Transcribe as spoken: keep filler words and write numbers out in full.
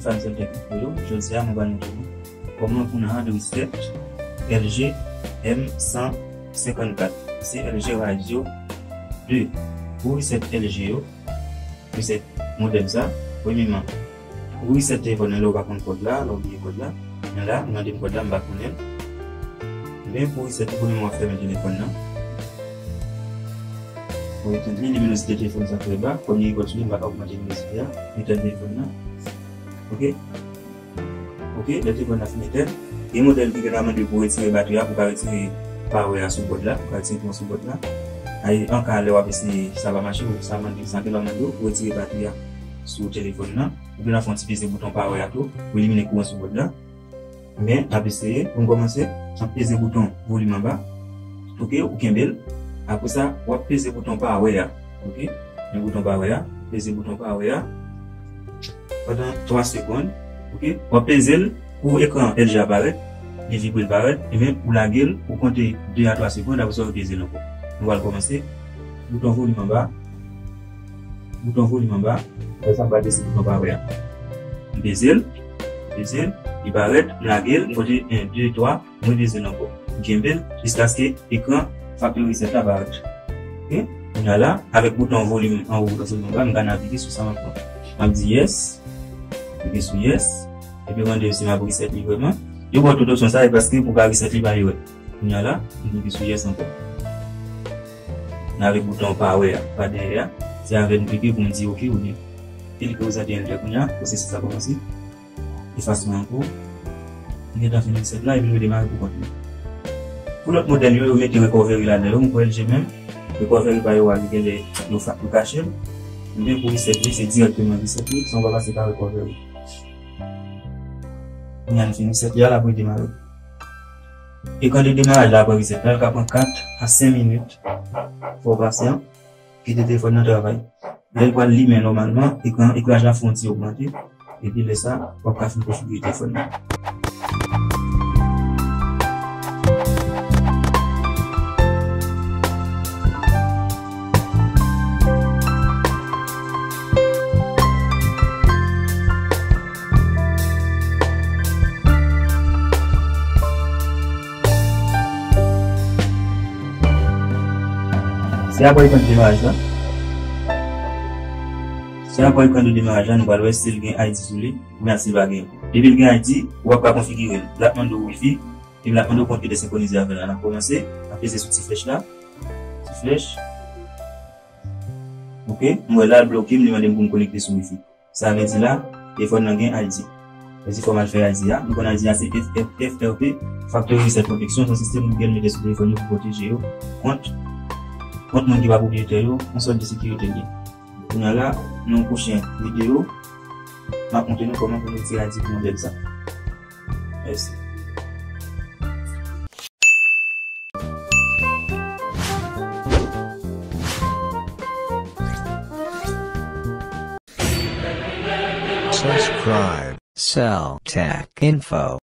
Sa se teknik pou yo. Jodi a, mwen pral montre nou kòman pou n hard reset L G M san senkannkat. Se L G Razio de. Pou reset L G yo, reset modèl sa, premyèman, pou reset telefòn nan, lè w pa konn kòd la, lè w bliye kòd la, men la, ou mande m kòd la, m pa konnen l. Men pou reset li, premyèman, w ap fèmen telefòn nan. Pou etèn li, liminosite telefòn sa trè ba, kòm li gen kòd sou li, m pa ka ogmante liminosite a, etèn telefòn nan. Ok? Ok, lè telefòn nan fin etèn, gen modèl ki gentan mande pou retire batri a, pou ka retire power a sou bòd la, pou ka retire kouran sou bòd la. Ay, anka lè w ap eseye, sa pa mache, ou sa mande, sa gentan mande w pou retire batri a sou telefòn nan. Ou gentan fè yon ti peze bouton power a tou, pou elimine kouran sou bòd la. Men, n ap eseye, pou n kòmanse, n ap peze bouton volim anba. Ok, ou kenbe l. Apre sa, w ap peze bouton power a. Ok, men bouton power a, peze bouton power a. Pandan twa segonn, ok? W ap peze l pou ekran L G a parèt, li vibre, l parèt, epi ou lage l, ou konte de a twa segonn, apre sa w peze l ankò. Nou pral kòmanse. Bouton volim anba. Bouton volim anba. Apre sa, m pral peze bouton power a. M peze l, peze l, li parèt, m lage l, m konte en, de, twa, mwen peze l ankò. M kenbe l jiskaske ekran factory reset la parèt. Ok? Kounye a la, avèk bouton volim anwo, bouton volim anba, m ka navige sou sa m ap pran. M ap di yes. Klike sou yes. Epi mande yo si m ap reset li vrèman. Yo ba w tout opsyon sa, e paske pou ka reset li pa erè. Kounye a la, m klike sou yes ankò. Men avèk bouton power a, pa dèyè a, se avè l m klike pou m di ok oubyen. Klike prezante enter kounye a, pwosesis la kòmanse. Efasman ankò. Li gentan fin reset la, epi l redemare pou kont li. Pou lòt modèl yo, yo mete recovery ladan yo, m kwè L G menm, recovery pa yo a, li genlè yo fa-, yo kache l. Men pou reset li, se dirèkteman reset li, san w pa pase pa recovery. Kounye a n fin reset li a, l ap redemare. Ekran de demaraj la apre reset la, l ka pran kat a senk minit. Fò w pasyan. Kite telefòn nan travay. Lè l pral limen nòmalman, ekran eklaj la fè yon ti ogmante. Epi lè sa, w ap ka fin konfigire telefòn nan. Se apre ekran de demaraj la. Se apre ekran de demaraj la, nou pral wè si l gen I D sou li, oubyen si l pa gen. Depi l gen I D, w ap ka konfigire l. L ap mande w wifi, epi l ap mande w kont ki te senkwonize avè l la. N ap kòmanse, n ap peze sou ti flèch la. Ti flèch. Ok, m wè la, l bloke m, li mande m pou m konekte sou wifi. Sa vle di la, telefòn nan gen I D. Vle di fò m al fè I D a. Nou konn I D a se F F, F R P, Factory Reset Protection, se yon sistèm Google mete sou telefòn yo pou pwoteje yo kont, kont moun ki pa pwopriyetè yo, yon sòt de sekirite l ye. Kounye a la, nan yon pwochen videyo, m ap montre nou kòman pou nou retire I D pou modèl sa. Mèsi. Subscribe. Cell Tech Info.